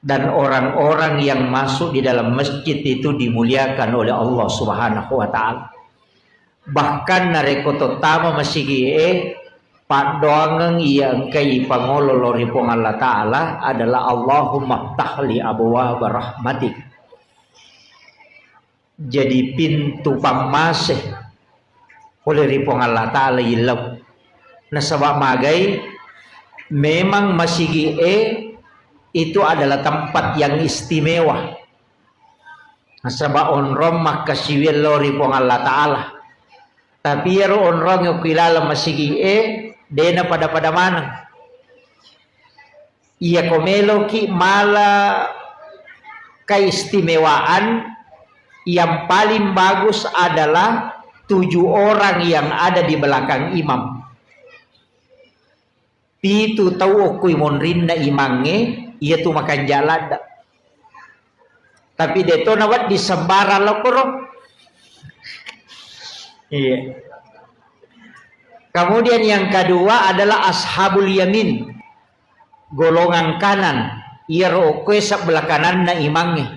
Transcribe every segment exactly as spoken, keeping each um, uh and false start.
Dan orang-orang yang masuk di dalam masjid itu dimuliakan oleh Allah Subhanahu wa Ta'ala. Bahkan narekko tottama masigi'e, paddoangeng iya engkai pangolo lao ri Puang Allah Ta'ala adalah, "Allahumma ftahli abwaba rahmatik." Jadi pintu pammase pole ri Puang Allah Ta'ala illau. Nasaba magai, memang masigi'e itu adalah tempat yang istimewa. Nasaba onrong makkasiwiang lao ri Puang Allah Ta'ala. Tapi iyaro onrong okko ilaleng masigi'e, dena pada-pada maneng. Iyako meloki mala keistimewaan, yang paling bagus adalah tujuh orang yang ada di belakang imam. Pitu tau okkoi monrinna imangnge, iyatu makanja ladda. Tapi deto nawedding sembarang lokoro. Iya. Kemudian yang kedua adalah ashabul yamin, golongan kanan. Iyaro okkoe sebelah kananna imangnge.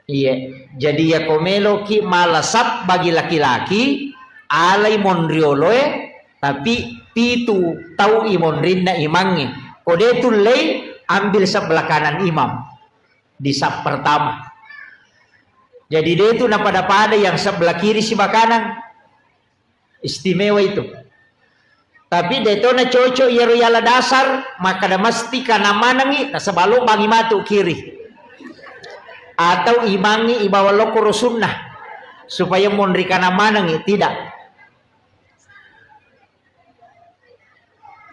Iya. Jadi, iyako meloki mala sab bagi laki-laki, alai monrioloe, tapi pitu tau i monrinna imangnge. Ko de tullei, ambil sebelah kanan imam di sab pertama. Jadi, de tu napada-pada yang sebelah kiri siba kanan. Istimewa itu. Tapi deto na cocok iyaro yala dasar, makkada mesti kana manengi, nasaba lobbangi matu kiri. Atau imangi ibawa lokoro sunnah, supaya monri kana manengi, tidak.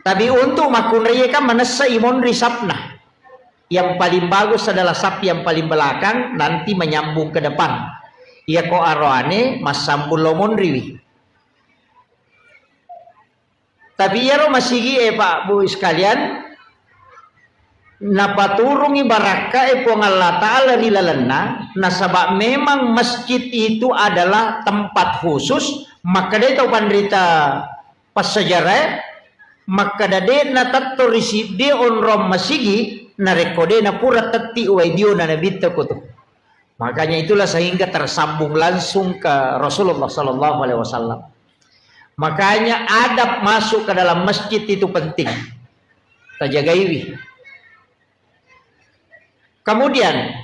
Tapi untuk makkunraiye kan manessa imonri sapna. Yang paling bagus adalah sap yang paling belakang, nanti menyambung ke depan. Iyako aroane massambung lo monriwi. Tapi iyaro masigi'e, Pak, Bu, sekalian, napaturungi barakkae Puang Allah Ta'ala ri lalenna, nasaba memang masjid itu adalah tempat khusus, makkeda tau panrita passejarae, makkeda de'na tetto ri siddi onrong masigi, narekko de napura tetti uwai diona nabitta kotu. Makanya itulah sehingga tersambung langsung ke Rasulullah sallallahu alaihi wasallam. Makanya adab masuk ke dalam masjid itu penting. Tajagaiwi. Kemudian,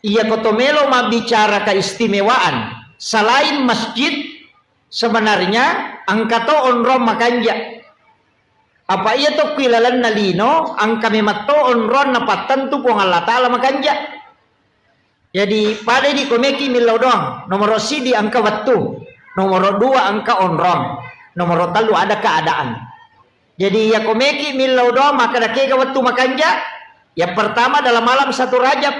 iya koto melo mabbicara keistimewaan, selain masjid, sebenarnya engka to onrong makanja. Apa iya to kui lalenna lino, engka memang to onrong napattentu Puang Allah Ta'ala makanja. Jadi, pada idi komeki millau doang. Nomoro sidi engka wettu, nomoro dua engka onrong, nomoro tellu ada keadaan. Jadi, iya komeki millau doang, maka dakega wettu makanja. Yang pertama dalam malam satu Rajab,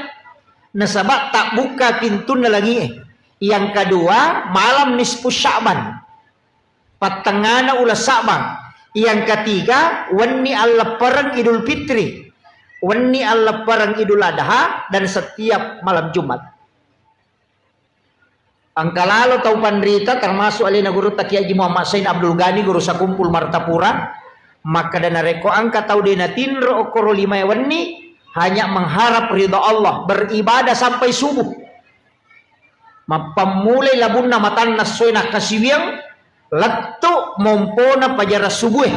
nasaba tabbuka pintunna langie. Yang kedua, malam nisfu Sya'ban. Pattengngana uleng Sa'bang. Yang ketiga, wenni alleppereng Idul Fitri, wenni alleppereng Idul Adha, dan setiap malam Jumat. Engka lalo tau panrita, termasuk alena Gurutta Kiai Haji Muhammad Sain Abdul Ghani, Guru Sakumpul Martapura, makkeda narekko engka tau de natinro okkoro limae wenni, hanya mengharap ridha Allah, beribadah sampai subuh. Mappammulai labunna matanna essoe nakkasiwiang, lettu mompona pajara subue.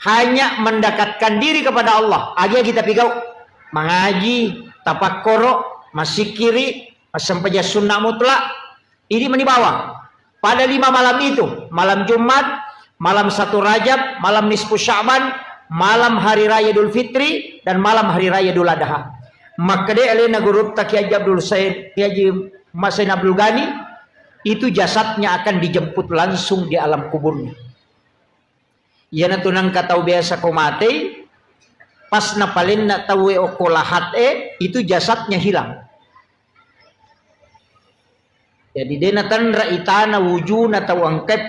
Hanya mendekatkan diri kepada Allah. Agi-agi tapigau. Mangaji, tapakkoro, massikkiri, massempajang sunna mutlak. Ini meni bawang. Pada lima malam itu, malam Jumat, malam satu Rajab, malam nisfu Sya'ban, malam hari raya Idul Fitri, dan malam hari raya Idul Adha. Makkeda alena Gurutta Kiai Haji Abdul Said, Kiai Haji Muhammad Said Abdul Ghani, itu jasadnya akan dijemput langsung di alam kuburnya. Iyanatu nengka tau biasa ko matei, pas napalenna tauwe okko lahat e, itu jasadnya hilang. Jadi de natenra itana wujuna tau engkae,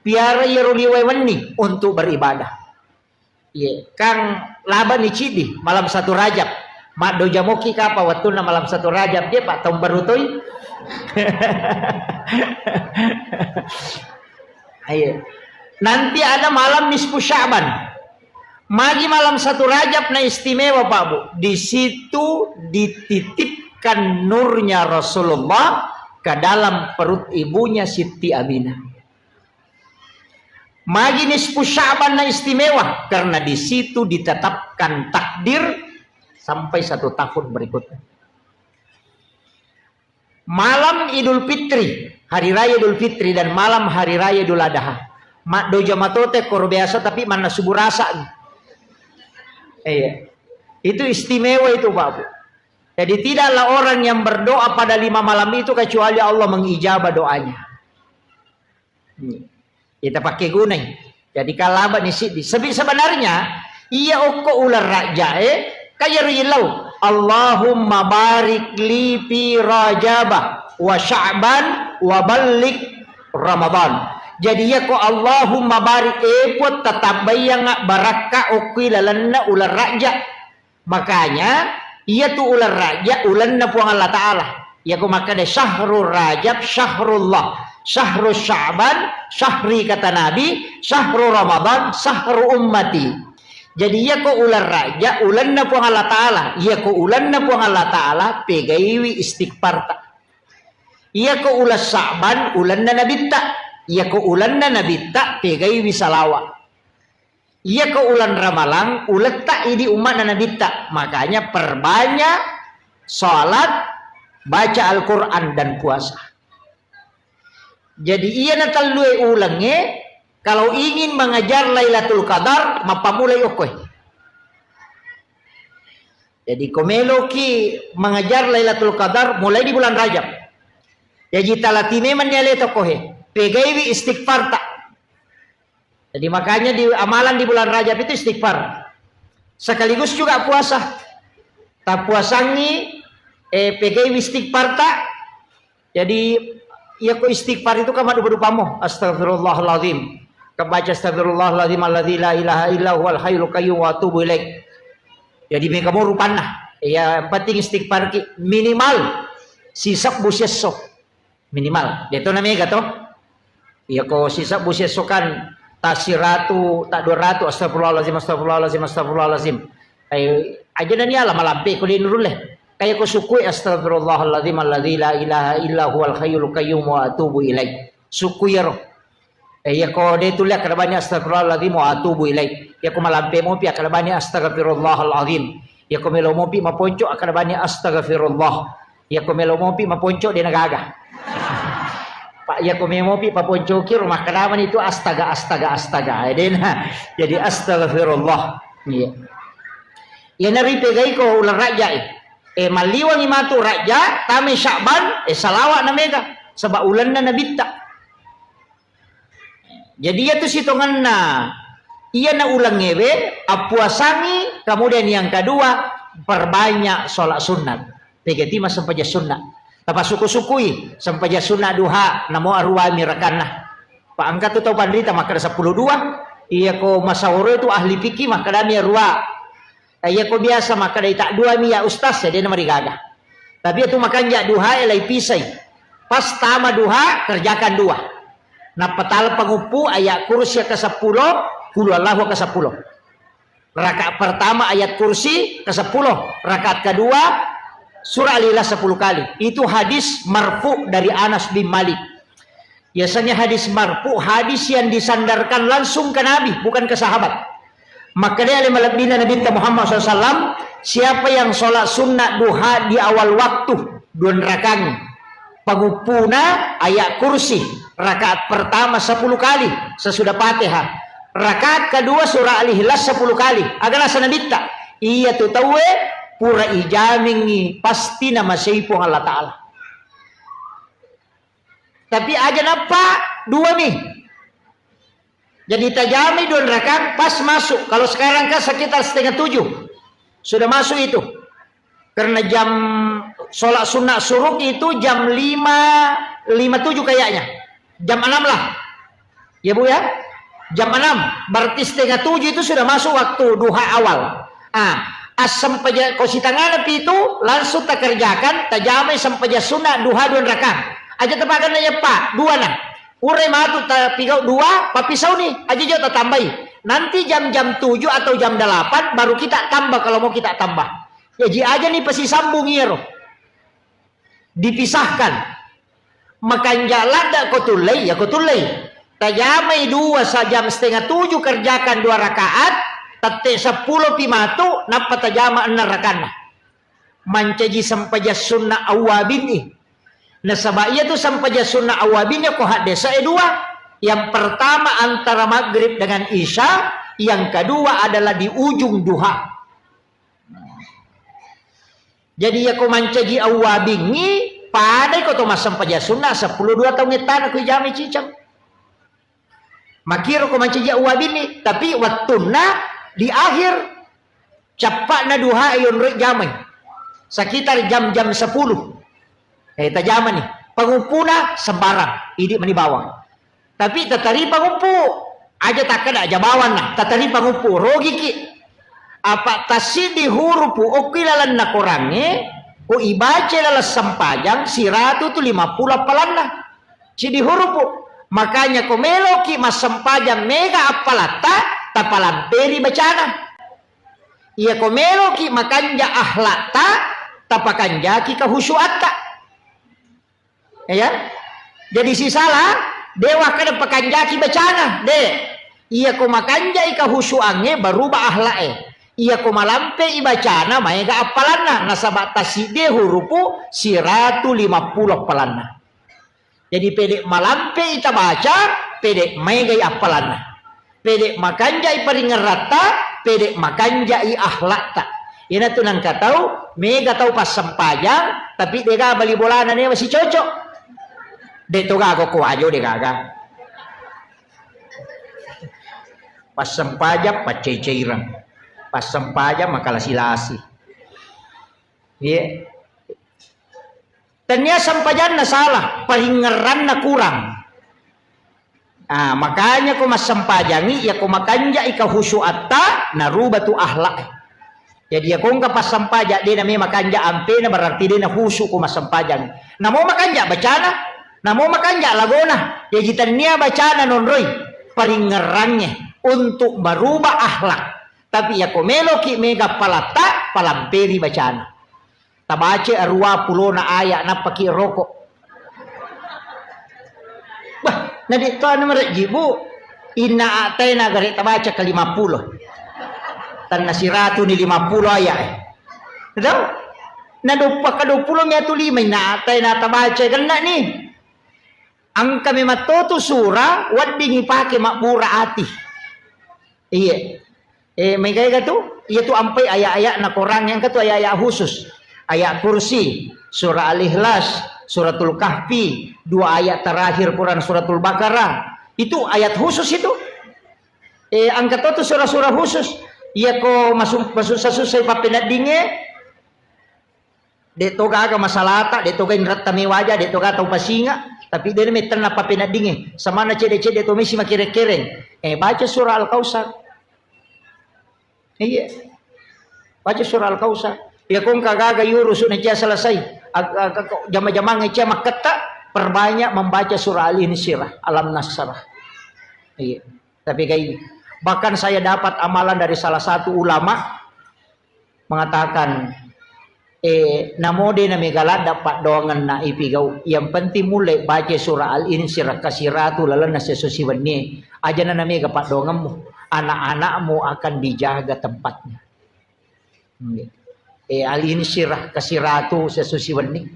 piara iyaro liwae wenni untuk beribadah. Iye, kang labani cidi malam satu Rajab. Maddoja moki kapa wettunna malam satu Rajab, je pak tahun baru toi. Ayo. Nanti ada malam nisfu Sya'ban. Magi malam satu Rajab na istimewa, Pak Bu? Di situ dititipkan nurnya Rasulullah ke dalam perut ibunya Siti Aminah. Magi nisfu Sya'ban na istimewa? Karena di situ ditetapkan takdir sampai satu tahun berikutnya. Malam Idul Fitri, hari raya Idul Fitri dan malam hari raya Idul Adha. Maddoja matote koro biasa, tapi manna subuh rasa. Iya. Itu istimewa itu, Pak Bu. Jadi tidaklah orang yang berdoa pada lima malam itu kecuali Allah mengijabah doanya. Hmm. Ita pakai gunai. Jadi kalaba ni siddi. Sebi-, sebenarnya, iya okko uleng Rajab e, kaya ro ilau. Allahumma barik li fi Rajaba wa Sya'ban wa ballik Ramadan. Jadi iya ko Allahumma barik, e Puang, tatambayang barakka okko i lalenna uleng Rajab. Makanya, iyatu uleng Rajab, ulenna Puang Allah Ta'ala. Iyako makkeda, "Syahrul Rajab, syahrullah. Syahrul Sya'ban, syahri," kata Nabi, "Syahru Ramadan, syahru ummati." Jadi, iyako uleng Rajab, ulenna Puang Allah Ta'ala. Iyako ulenna Puang Allah Ta'ala, pegaiwi istighfarta. Iyako uleng Sya'ban, ulenna Nabitta. Iyako ulenna Nabitta, pegaiwi salawa. Iyako uleng Ramalang, uletta idi umma'na Nabitta. Makanya perbanyak salat, baca Al-Quran, dan puasa. Jadi, iyana tellue ulengnge, kalau ingin mengejar Lailatul Qadar, mappamulai okkoe. Jadi, ko meloki mengejar Lailatul Qadar, mulai di bulan Rajab. Jaji, talati memenni aleta okkoe. Pegaiwi istighfarta. Jadi makanya di amalan di bulan Rajab itu istighfar. Sekaligus juga puasa. Tapuasangi, eh, pegaiwi istighfar ta. Jadi, iya ko istighfar itu kan madupa-dupamo. Astagfirullahaladzim. Kebaca astagfirullahaladzim alladzi la ilaha illa huwal hayyul qayyum wa atubu ilaik. Jadi mega mo rupanna. Ya, yang penting istighfar ki minimal sisebbu siesso. Minimal. Deto na mega to. Iya ko sisebbu siesso kan ta siratu, ta dua ratu, astagfirullahaladzim, astagfirullahaladzim, astagfirullahaladzim. Ai, aja nani ala malampe ko de nurulle. Kaya ko sukui, astagfirullahaladzim alladzi la ilaha illa huwal hayyul qayyum wa atubu ilaik. Sukui iyaro. Eh, iya ko de tulle akkeda bani astagfirullahaladzim wa atubu ilaik. Iya ko malampe mopi akkeda bani astagfirullahaladzim. Iya ko melo mopi maponco akkeda bani astagfirullah. Iya ko melo mopi maponco de nagaga. Pak, iya ko melo mopi paponcoki ro makkedamani tu astaga, astaga, astaga. Eh, dena. Jadi astagfirullah. Iya. Iya naripegai ko uleng Rajab e. Eh, malliwangi matu Rajab, tame Sya'ban, eh, salawa na mega. Sebab ulenna Nabitta. Jadi, iyatu sitongenna iyana ulengngewe, appuasangi, kemudian yang kedua, perbanyak sholat sunat. Pegati massempajang sunnah. Tapasukku-sukkui, sempajang sunnah duha, namo aruami rakanna. Pa engka tu tau panrita makkeda seppulo dua, iya ko masahoro itu ahli fikih makkedami arua. Eh, iya ko biasa makkeda ita dua mi ya ustaz, ya dena marigaga. Tapi itu makanja duha e lai pisai. Pas tama duha, kerjakan dua. Nappa talpa nguppu ayat kursi ke sepuluh, qul huwallahu ke sepuluh. Rakaat pertama ayat kursi ke sepuluh, rakaat kedua surah Al-Ikhlas sepuluh kali. Itu hadis marfu dari Anas bin Malik. Biasanya hadis marfu, hadis yang disandarkan langsung ke Nabi, bukan ke sahabat. Makkedai ale malebbina Nabitta Muhammad sallallahu alaihi wasallam, siapa yang sholat sunnah duha di awal waktu, dua rakaat, panguppuna ayat kursi, rakaat pertama sepuluh kali sesudah Fatihah, rakaat kedua surah Al-Ikhlas sepuluh kali. Aga nasa Nabitta, iya tu tauwe pura ijamingi pasti namasei Puang Allah Ta'ala. Tapi aja nappa dua mi. Jadi tajami dua rakaat pas masuk. Kalau sekarang kan sekitar setengah tujuh. Sudah masuk itu. Karena jam sholat sunnah syuruk itu jam lima lima tujuh kayaknya. Jam enam lah. Ya, Bu, ya? Jam enam. Berarti setengah tujuh itu sudah masuk waktu duha awal. Ah, assempajang ko sitangana pi itu langsung takerjakan, tajamai sempajang sunnah duha dua rakaat. Aja tapakan nanya, Pak, dua nah. Urai matu tapigau dua, papisau ni, aja jo tatambai. Nanti jam-jam tujuh atau jam delapan baru kita tambah kalau mau kita tambah. Jaji aja nih pasti sambung iyaro. Dipisahkan. Makanja ladda ko tullei, ya ko tullei. Tajamai dua sa-, jam setengah tujuh kerjakan dua rakaat, tette seppulo pi matu, nappa tajama enam rakanna. Mancaji sempajang sunna awwabin i. Nasaba iya tu sempajang sunna awwabin iya ko haddesa e dua. Yang pertama antara maghrib dengan isya, yang kedua adalah di ujung duha. Jadi iya ko mancaji awwabingngi, padai ko to massempajang sunna seppulo dua taung ettana ko ijamai ciceng. Makiro ko mancaji awwabinni, tapi wattunna di akhir cappa'na duha yonroi jamai. Sekitar jam-jam sepuluh. Eh, tajamani. Panguppuna sembarang, idi mani bawang. Tapi tataripa nguppu, aja takkeda aja bawanna, tataripa nguppu, rogiki. Apa tassiddi hurupu okki lalenna korangnge, ko ibaca laleng sempajang, siratu tu lima puluh appalanna. Siddi hurupu. Makanya ko meloki massempajang mega appalatta, tapalamperi bacana. Iya ko meloki makanja akhlakta, tapakanjaki kahusyuatta. Ya. Jadi sisala, de wakkeda pakanjaki bacana, de. Iya ko makanjai kahusyuangnge, berubah akhlak e. Iya ko malampe i bacana, maega appalanna. Nasaba tasiddi hurupu siratu lima puluh appalanna. Jadi pede malampe i tabaca, pede maegai appalanna. Pede makanjai paringeratta, pede makanjai akhlakta. Iyanatu nangka tau, mega tau passempajang, tapi dega bali bolana newa sicocok. De to gaga ko wajo de gaga. Passempajang pacei-ceireng. Passempajang makalasi-lasi. Iya. Tania sempajanna salah, paringerranna kurang. Ah, makanya ko massempajangi, ya ko makanjai kahusyuatta, naruba tu akhlak. Jadi ya ko engka passempaja, de name makanja ampena, berarti de na khusyuk ko massempajang. Namo makanja bacana, namo makanja lagona. Jadi tania bacana nonroi, paringerrangnge untuk merubah akhlak. Tapi ya ko meloki mega palatta, palamperi bacana. Tabaca arua pulona aya nappaki roko. Bah, na de to anu marejji, Bu. Inna a'taina gare tabaca ke lima puluh. Tanna siratu ni lima puluh aya e. Tau? Na doppa ka dua puluh mi atu lima inna a'taina tabaca genna ni. Engka memang to tu sura wedding ipake mabbura ati. Iya. Eh, mega-ega tu, iya tu ampai ayat-ayat na Quran yang ketu ayat-ayat khusus. Ayat kursi, surah Al-Ikhlas, suratul Kahfi, dua ayat terakhir Quran suratul Baqarah. Itu ayat khusus itu. Eh, engka to tu surah-surah khusus. Iya ko masuk, masuk susah-susah papeneddinge, de to gaga masalata, de to gaga inretta mewaja, de to gaga tau pasinga, tapi de mettenna papeneddinge. Samana cede-cede to mesi makere-kereng. Eh, baca surah Al-Kautsar. Iya. Baca surah Al-Kautsar. Ya ko engka gaga yurusu na cia selesai. Ag-, ag-, ag-, jama-jamang cia makketta, perbanyak membaca surah Al-Insyirah, Alam Nasrah. Iya. Tapi kayak bahkan saya dapat amalan dari salah satu ulama mengatakan, eh, namo de na mega ladda paddoangenna ipigau. Yang penting mulai baca surah Al-Insyirah kasiratu lalenna sesusi wennie. Aja na mega paddoangemmu. Anak-anakmu akan dijaga tempatnya. Eh, Al-Insyirah kasiratu sesusi wenni.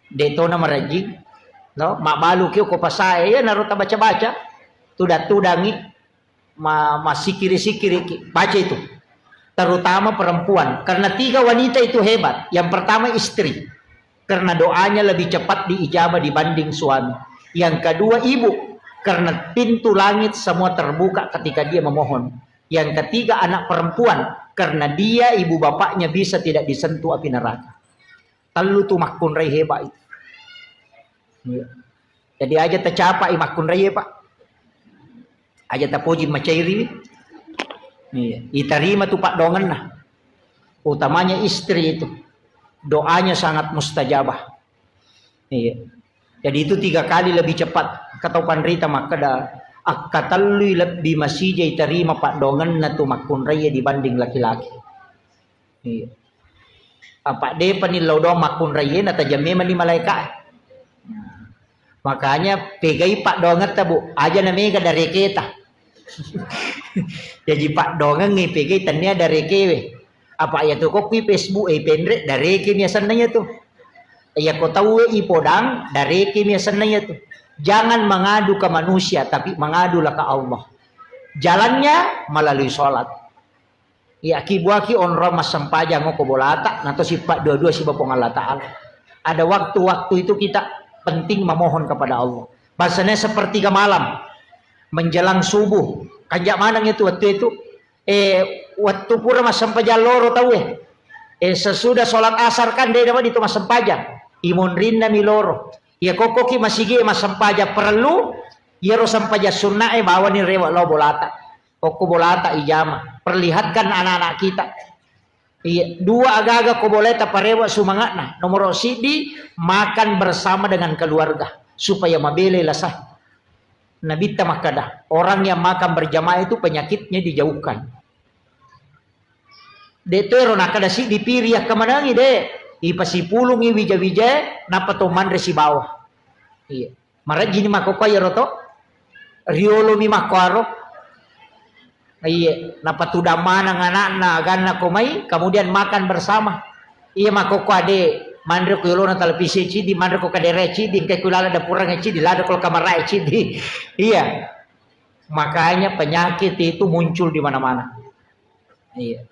De to na marajing. No, mabbalu kio ko pasae, ya naro tabaca-baca. Tudang-tudangi. Ma-, massikiri-sikiriki, baca itu. Terutama perempuan, karena tiga wanita itu hebat. Yang pertama istri, karena doanya lebih cepat diijabah dibanding suami. Yang kedua ibu, karena pintu langit semua terbuka ketika dia memohon. Yang ketiga anak perempuan, karena dia ibu bapaknya bisa tidak disentuh api neraka. Tellu tu makkunrai hebat itu. Iya. Jadi aja tacapai makkunrai, Pak. Aja tapoji macairi. Iya. Itarima tu paddoangenna. Utamanya istri itu. Doanya sangat mustajabah. Iya. Jadi itu tiga kali lebih cepat. Katau panrita makkeda, Akkatellui lebbi masija itarima paddoangenna tu makkunraie dibanding laki-laki. Iya. Apa depa ni lao doang makkunraie, natajang memang ni malaika. Makanya pegai paddoangetta, Bu, aja na mega dareketa. Jaji paddoangengngi pegai tennia darekewe. Apa iya tu ko kui Facebook e penre dareke mi asenna iya tu. Iya ko tauwe ipodang dareke mi asenna iya tu. Jangan mengadu ke manusia, tapi mengadulah ke Allah. Jalannya melalui sholat. Iya, kibuaki onrong massempajang ko bolata, nato sippa dua-dua siba Puang Allah Ta'ala. Ada waktu-waktu itu kita penting memohon kepada Allah. Bahasanya sepertiga malam, menjelang subuh. Kanja maneng itu waktu itu. Eh, waktu pura massempajang loro tauwe. Eh, sesudah sholat asar kan de dapat itu massempajang. Imonrinna mi loro. Iya kokkoki masigi massempajang perlu, iyaro sempajang sunna e bawani rewe lao bolata. Okko bolata ijama. Perlihatkan anak-anak kita. Iya, dua agaga ko boleh taparewa sumanga'na. Nomoro siddi, makan bersama dengan keluarga supaya mabelai lasa. Nabitta makkada, orang yang makan berjamaah itu penyakitnya dijauhkan. De to ero nakkada siddi piri yakkamanangi de, ipasipulungi wija-wija, nappa to manre sibawa. Iya. Marejjini makkokkoe iyaro to. Riolomi makkoaro. Iye, napatudang maneng anakna, aganna ko mai, kemudian makan bersama. Iya makkokko ade, manre ko yolona televisi cidi, manre ko kadere cidi, engka ko lala dapurang cidi, lada ko kamara cidi. Iya. Makanya penyakit itu muncul di mana-mana. Iya.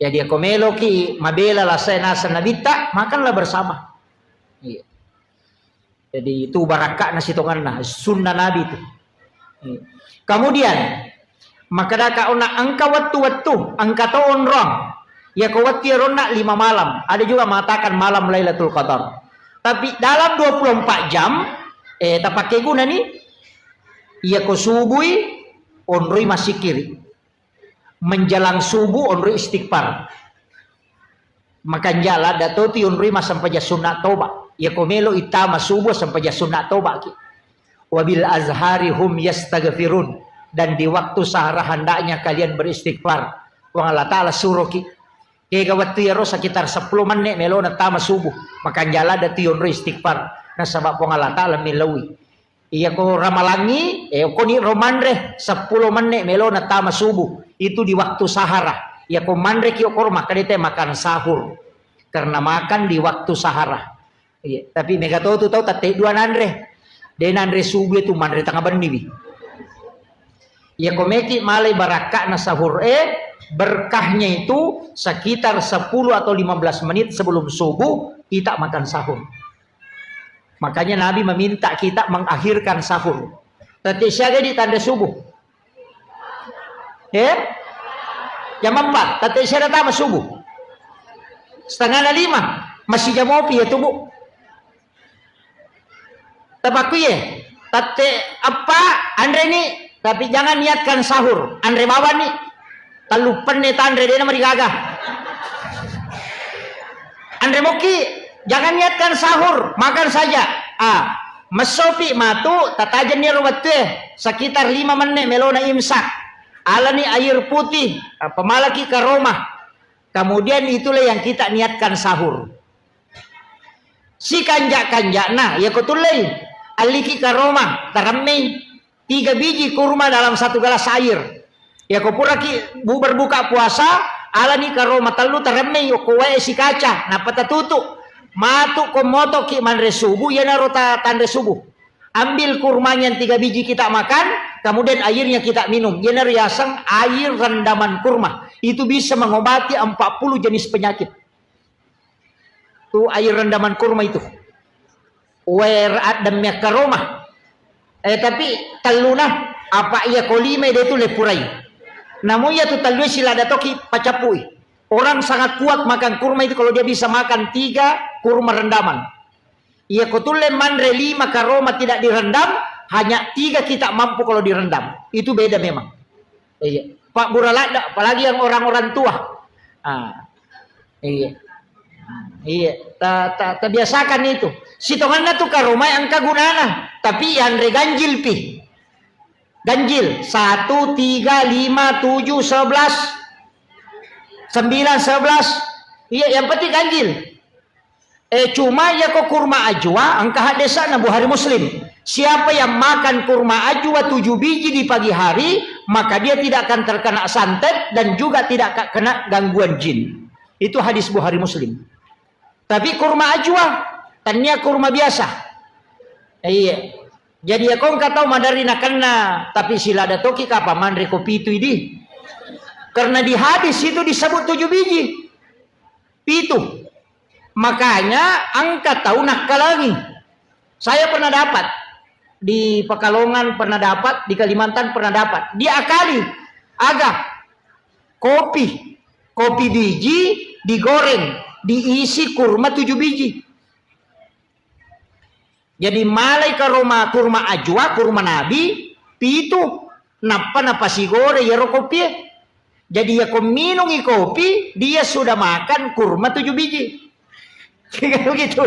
Jadi, ako meloki mabela lasai naseng nabitta, makanlah bersama. Iya. Jadi, itu barakka'na sitonganna, sunnah Nabi itu. Iya. Kemudian, makkedaka onna engka wettu-wettu, engka to onrong. Yako wettu iyaronna lima malam. Ada juga mengatakan malam Lailatul Qadar. Tapi dalam dua puluh empat jam, eh, tapakke gunani, yako subui, onroi massikiri. Menjelang subuh onroi istighfar. Makanja ladda toti onroi massempajang sunna toba. Yako melo ittama subuh sempajang sunna toba ki. Wabil azhari hum yastaghfirun. Dan di waktu sahara hendaknya kalian beristighfar. Puang Allah Ta'ala suroki. Kega wettu iyaro sekitar seppulo menne melona tama subuh. Makanja ladda tu onroi istighfar. Nasaba Puang Allah Ta'ala millaui. Iyako ramalangi, eh, okoni ro manre seppulo menne melona tama subuh. Itu di waktu sahara. Iyako manreki okoro makkeda te makan sahur. Karena makan di waktu sahara. Iya, tapi mega to tu tau tette dua nanre. De nanre subuh itu manre tengah benni wi. Iyako meki malai barakka'na sahur, eh, berkahnya itu sekitar sepuluh atau lima belas menit sebelum subuh kita makan sahur. Makanya Nabi meminta kita mengakhirkan sahur. Tette siaga di tanda subuh? Eh? Jam empat. Tette siaga tama subuh? Setengah na lima. Masih jam opi ya tubuh. Tapakku ye. Tette apa? Anre ni. Tapi jangan niatkan sahur. Anre bawang ni. Tellu penne tanre, de namarigaga. Anre mokki, jangan niatkan sahur, makan saja. Ah, messopi matu, tatajenni ro wettue, sekitar lima menne melona imsak. Alani air putih, ah, pemalaki karoma. Kemudian itulah yang kita niatkan sahur. Sikanja-kanjana, ya ko tullei. Alliki karoma, taremmei. Tiga biji kurma dalam satu gelas air. Yako puraki bu-, berbuka puasa, alani karo matellu taremmei okko wae sikaca, nappa tatutu. Matu ko motoki manre subuh, iyanaro ta-, tanre subuh. Ambil kurmanya yang tiga biji kita makan, kemudian airnya kita minum. Iyanaro yaseng air rendaman kurma. Itu bisa mengobati empat puluh jenis penyakit. Tu air rendaman kurma itu. Wae addemme akkaroma. Eh, tapi telluna, apa iya ko lima de tu lepurai. Namun iya tu tellue silada toki pacappui. Orang sangat kuat makan kurma itu kalau dia bisa makan tiga kurma rendaman. Iya ko tulle manre lima karoma tidak direndam, hanya tiga kita mampu kalau direndam. Itu beda memang. Iya. Pak Buraladda, apalagi yang orang-orang tua. Ah. Iya. Iya. Ta, ta, tabiasakan itu. Sitonganna tu karomai engka gunana, tapi yanre ganjil pi. Ganjil, satu, tiga, lima, tujuh, sebelas, sembilan, sebelas. Iya, yang penting ganjil. Eh, cuma iya ko kurma ajwa, engka hadesana Bukhari Muslim. Siapa yang makan kurma ajwa tujuh biji di pagi hari, maka dia tidak akan terkena santet dan juga tidak akan kena gangguan jin. Itu hadis Bukhari Muslim. Tapi kurma ajwa, tania kurma biasa. Iya. Jadi ya kong katau madari nakenna, tapi silada toki kapa manre ko pitu idi. Karena di hadis itu disebut tujuh biji. Pitu. Makanya engka tau nakkalangi. Saya pernah dapat di Pekalongan, pernah dapat di Kalimantan, pernah dapat. Diakali. Aga. Kopi. Kopi biji digoreng, diisi kurma tujuh biji. Jadi malai karoma kurma ajwa, kurma nabi, pitu, nappa napasigore yero kopie. Jadi yako minungi kopi, dia sudah makan kurma tujuh biji. Begitu.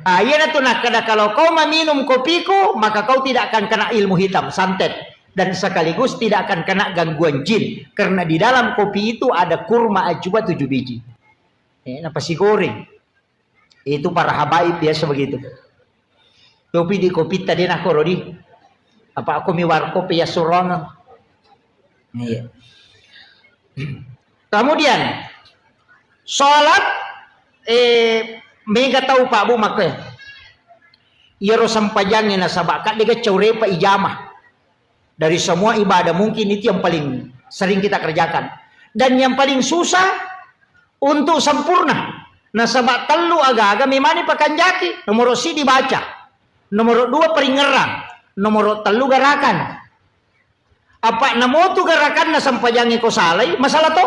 Ah, iyanatu nakkeda, kalau kau meminum kopiku, maka kau tidak akan kena ilmu hitam, santet, dan sekaligus tidak akan kena gangguan jin, karena di dalam kopi itu ada kurma ajwa tujuh biji. Eh, napasigoreng. Itu para habaib biasa begitu. Kopi di kopi tadi nak koro di. Apa aku mi warkop ya surong. Iya. Kemudian, sholat, eh, mega tau Pak Bu makke. Iyaro sempajangnge nasaba kadde gacau repa ijama. Dari semua ibadah mungkin itu yang paling sering kita kerjakan. Dan yang paling susah untuk sempurna. Nasaba tellu aga-aga memani pakanjaki. Nomor sidi baca. Nomor dua peringerang. Nomor tellu gerakan. Apa namotu gerakanna sempajangnge ko salai, masalah to.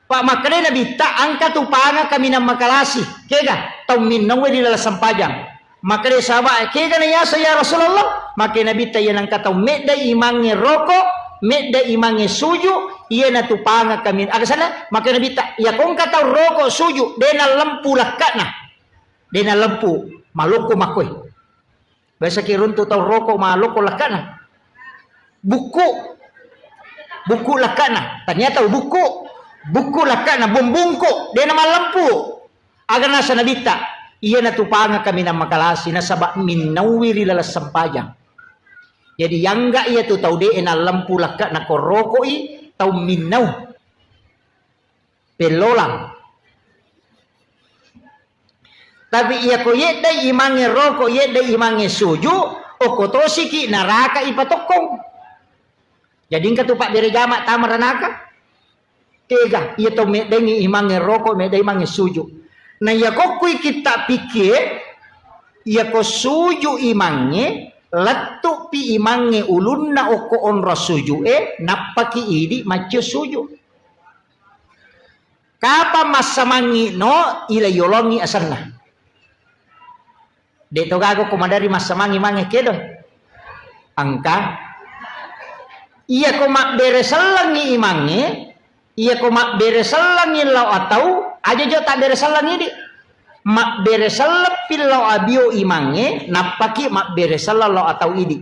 Pak makkeda Nabitta, engka tu panga kaminang makalasi. Kega? Tau minnauwe ri laleng sempajang. Makkeda sahabat, kega na yaseng ya Rasulullah? Makkeda Nabitta, iya nengka tau medda imangnge roko, medda imangnge suju, iya natu panga kamin. Aga sana? Makkeda Nabitta, iya kongka tau roko suju, de nalempu lakkana. De nalempu, malokko makkoi. Biasa ki runtu tau roko malokko lakkana. Bukku. Bukku lakkana. Tania tau bukku. Bukku lakkana, bumbungku. De na mallempu. Aga nasa Nabitta, iya natu panga kaminang makalasi, nasaba minnauwi ri laleng sempajang. Jadi yangga iya tu tau de na lempu lakkana ko rokoi, tau minnau. Pellolang. Tapi iya ko yeddai imangnge roko, yeddai imangnge suju, okko tosiki naraka ipatokkong. Jadi engka tu pabbere jama tama ranaka. Tega, iya to meddengi imangnge roko, meddai imangnge suju. Na iya kokkui kitta pikkie, iya ko suju imangnge, lettupi imangnge ulunna okko onrong suju e, nappaki idi maccio suju. Kapang massamangngi no, ila yolongi asenna. De to gaga ko madari massamangngi mange kedo. Engka. Iya ko mabbere sellengngi imangnge, iya ko mabbere sellengngi lao atau, aja jo tabbere selleng idi. Mabbere selleppi lao abio imangnge, nappaki mabbere selleng lao atau idi.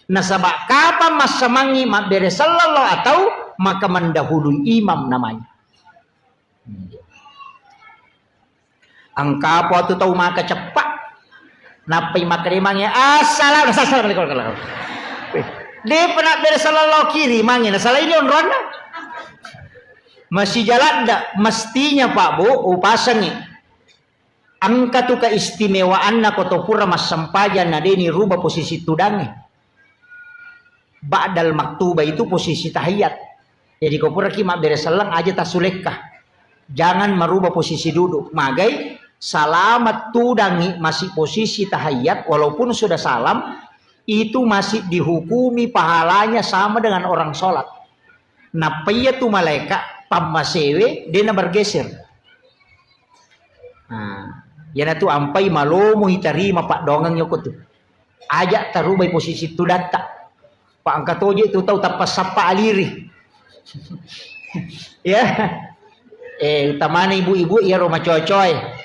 Nasaba kapang massamangngi mabbere selleng lao atau, maka mendahului imam namanya. Engka apa tu tau maka ceppa. Nappai makkeremangnge, "Assalamu-, assalamualaikum." Weh, de pernah bere sallallahu kiri mange, na salah ini onronna. Masih jalan ndak? Mestinya, Pak, Bu, upasangi. Engka tu keistimewaanna ko to pura massempajang na deni ruba posisi tudangnge. Ba'dal maktuba itu posisi tahiyat. Jadi ko puraki mabbere selleng aja tasulekka. Jangan merubah posisi duduk. Magai salama tudangngi masih posisi tahiyat walaupun sudah salam, itu masih dihukumi pahalanya sama dengan orang sholat. Nappa iya tu malaika pammasewe dena bergeser. Nah, iyanatu ampai malomo itarima paddoangeng yoko tu. Aja tarubai posisi tudatta. Pa engka toje tu tau tappa sappa aliri. Ya. Eh, utamana ibu-ibu iyaro macoa-coae.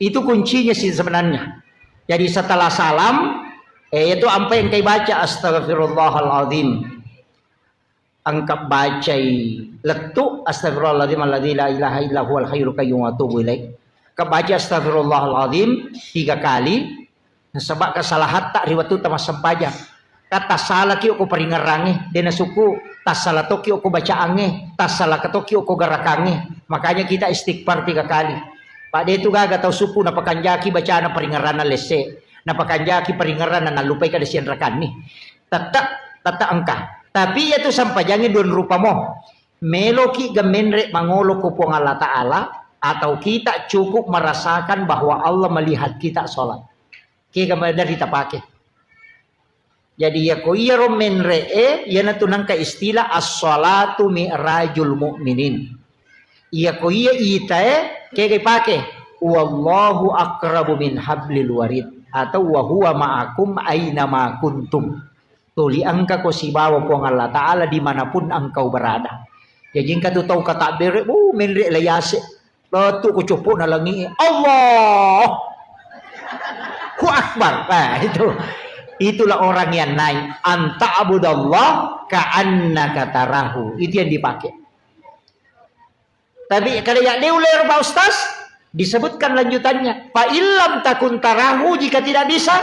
Itu kuncinya sih sebenarnya. Jadi setelah salam, Eh, itu ampai engkai baca, "Astagfirullahaladzim." Engka bacai lettu, "Astagfirullahaladzim alladzi la ilaha illa huwal hayyul qayyum wa atubu ilaih." Engka baca, "Astagfirullahaladzim," tiga kali. Nasaba kesalahatta ri wettu tamassempajang. Ka tassalaki okko paringerrangnge, de' nasukku, tassala tokki okko bacaangnge, tassala tokki okko gerakangnge. Makanya kita istighfar tiga kali. Pak, de' tu gaga tau sukku napakanjaki bacana paringerranna lesse, napakanjaki paringerranna nallupai kada sianrakanni. Tette', tette' engka. Tapi iyatu sempajangnge dua rupa mo. Meloki ga menre' mangolo ko Puang Allah Ta'ala, atau kita cukup merasakan bahwa Allah melihat kita sholat. Kega maderri tapake. Jadi, iyako iyaro menre'e, iyanatu nengka istilah as-salatu mi'rajul mu'minin. Iyako iya itae, kega ipake? "Wallahu aqrabu min hablil warid," atau "Wa huwa ma'akum aina ma kuntum." Tuli engkako sibawa Puang Allah Ta'ala dimanapun engkau berada. Jadi, engka tu tau katabbere, uh, menre' la yase'. Lettu' ko coppo'na langi'e, "Allahu Akbar." Nah, itu. Itulah orang yang naik. "An ta'budallah ka'annaka tarahu." Itu yang dipakai. Tapi kalau ya dia ular, Pak Ustaz, disebutkan lanjutannya. "Fa illam takun tarahu," jika tidak bisa,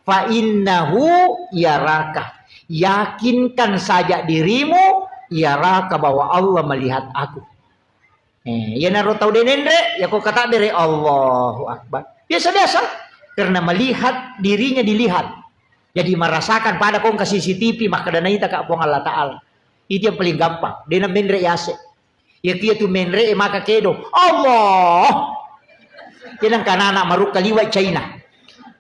"fa innahu yaraka." Yakinkan saja dirimu, yaraka, bahwa Allah melihat aku. Eh, iyanaro tau de' nenre', yako katabbere, "Allahu Akbar." Biasa-biasa, karena melihat dirinya dilihat. Jadi merasakan pada kongka C C T V, makkeda naita ka Puang Allah Ta'ala. Itu yang paling gampang. De' na menre' yase'. Iyakiya tu menre'e maka kedo, "Allah!" Iyanengka anak-anak marukka liwa' China.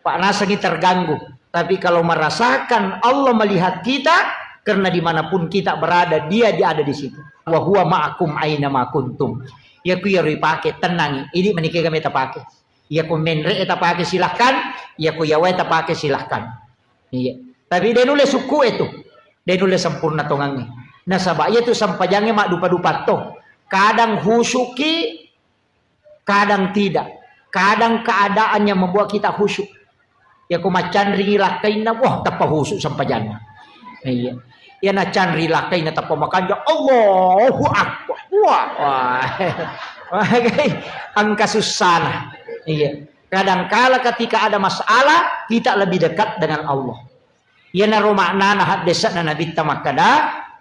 Pak, nasengi terganggu. Tapi kalau merasakan Allah melihat kita, karena dimanapun kita berada, Dia, Dia ada di situ. "Wa huwa ma'akum aina ma kuntum." Iyaku iyaro ipake, tenangi. Idi' manikega meta pake. Iyako menre'e tapake, silahkan. Iyako yawae tapake, silahkan. Iya. Tapi de' nulle sukku'e tu. De' nulle sempurna tongangnge. Nasaba' iyatu sempajangnge maddupa-dupa to. Kadang khusyuki, kadang tidak. Kadang keadaan yang membuat kita khusyuk. Iyako maccanringi lakkainna, wah, tappa khusyuk sempajanna. Iya. Iya, nacanri lakkainna tappa makanja, "Allahu Akbar." Wah, wah. Engka sussana. Iya. Kadangkala ketika ada masalah, kita lebih dekat dengan Allah. Iyanaro maknana haddese'na Nabitta makkeda,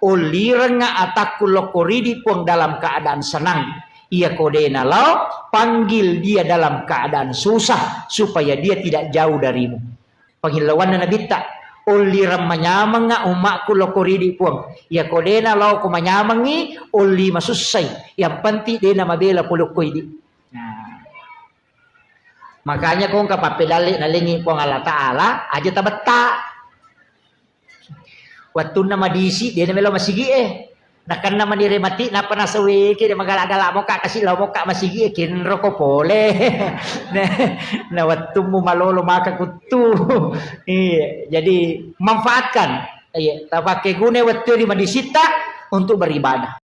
"Ollirengnga atakku lokko ridi Puang dalam keadaan senang. Iyako de' nalao, panggil Dia dalam keadaan susah, supaya Dia tidak jauh darimu." Pangillauanna Nabitta, "Ollireng manyamengnga ummakku lokko ridi Puang. Iyako de' nalao ko manyamengngi, olli masussai. Yang penting de' namabela pole okko idi'." Nah. Makanya kongka pappedalle' nalengngi Puang Allah Ta'ala, aja tabetta. Wettunna madisi, de' namelo masigi'e. Nakenna manire mati, nappa nasaweke, de' magala-gala moka, kasi lao moka masigi'e, kenroko pole. Na, na wettummu malolo maka kuttu. Iya, jadi manfaatkan. Iya, tapake guna wettu di madisitta untuk beribadah.